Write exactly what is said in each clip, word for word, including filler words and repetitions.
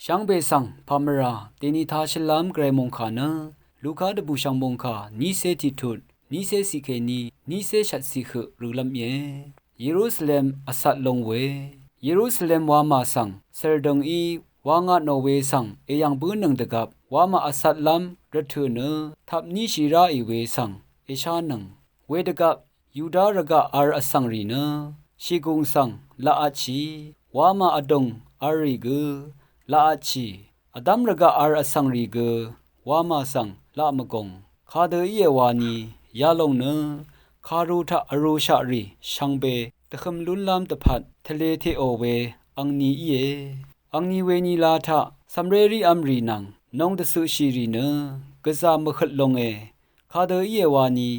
Shvngbe svng pàmvrà dèni tāshvlv́m gvray mòngkà nø Luka dvbùshv̀ng mòngkà nícé tiqtut, nícé ciq kèní nícé shvtciq høq rø̄lv́m íe. Yerusalem vcat long we. Yerusalem wamà svng cø̀rdø̀ngí wa nga tnò we svng èyv̀ng bǿnøng dvgvp wamà vcatlv́m rvtø̀ nø tapní shì ráì we svng èshánøng. Wedvgvp Yuda rvgaq v̄r vsvng rì nø shìgùng svng laqvtshì, wamà vdùng v̄r rì gø laqvtshì, vdv́m rvgaq v̄r vsvng rì gø wamà svng laq mvgùng. Kadø íe wani yalòng nø karu taq vrūshaq rì shvngbe dvhøm lúnlv́m dvpvt tvlē teqò we angni íe. Angni weni la taq cv̀mré rí v̄m rì nvng nōng dvcøqshì rì nø gvzà mvhøt longe. Kadø íe wani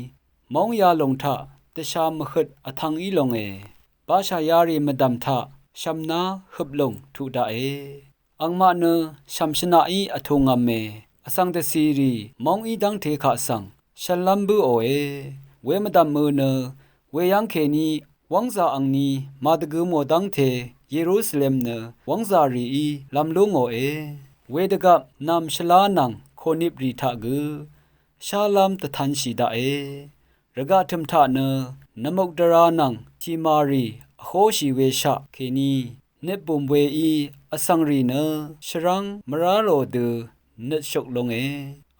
móng yalòng taq dvsha mvhøt vtv̄ng í longe. Bashà yarì mvdv̀m taq shv̀mná høp lùng tuq daqe. Angmaq nø shv̀m shvnaqí vtungv̄me. Vsvng dvcìrì móng í dv́ngte kaq svng shvlv́m bǿòe. Wemvdv̀m mø nø weyv́ng kèní wv́ngzà angni màdvgø̄ mò dv́ngte Yerusalem nø wv́ngzà rìí lv̄m lú ngòe. Wedvgvp nàm shvlá nvng kònip rì taq gø shálv́m dvtanshì daqe. Rvgaq tø̀m taq nø nvmukdvrā nvng tìmàrì vhóshì weshaq kèní nøt bùm weí vsvng rì nø shvrv́ng mvrá rò dø nøtshuk longe.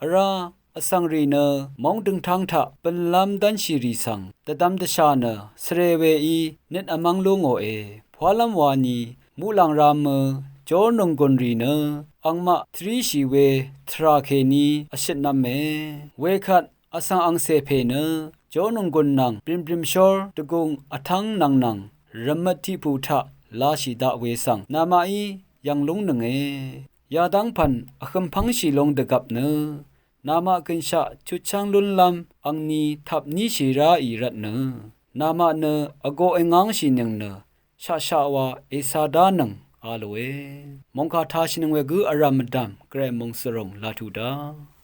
Vrá vsvng rì nø móng døngtáng taq bø̀nlv́m dv́nshì rì svng dvdvm dvshà nø svre weí nøt vmv́ng lú ngòe. Pwálv́m wani muqlàng rā mø jórnònggùn rì nø angmaq tvríshì we tvrà kèní vshøtnv̄me. Wekvt vsvng angcè pè nø jórnònggùn nvng bìmbrìmshór dvgùng vtv́ng nvng nvng rvmøt tiqpù taq lashì daq we svng namaqí yv̀ng lúngnønge. Yadv́ng pv̀n vhøm pv́ngshì long dvgvp nø namaq gønshaq chutchv́ng lúnlv́m angni tapníshì ráì rvtnø namaq nø vgoq èngángshìnøng nø shaqshaq wa ècā dánøng a lòe. Mòngkà tāshìnøng we gǿ vrv̀m mvdv̀m gvray mòngsvrùng laq tuq daq.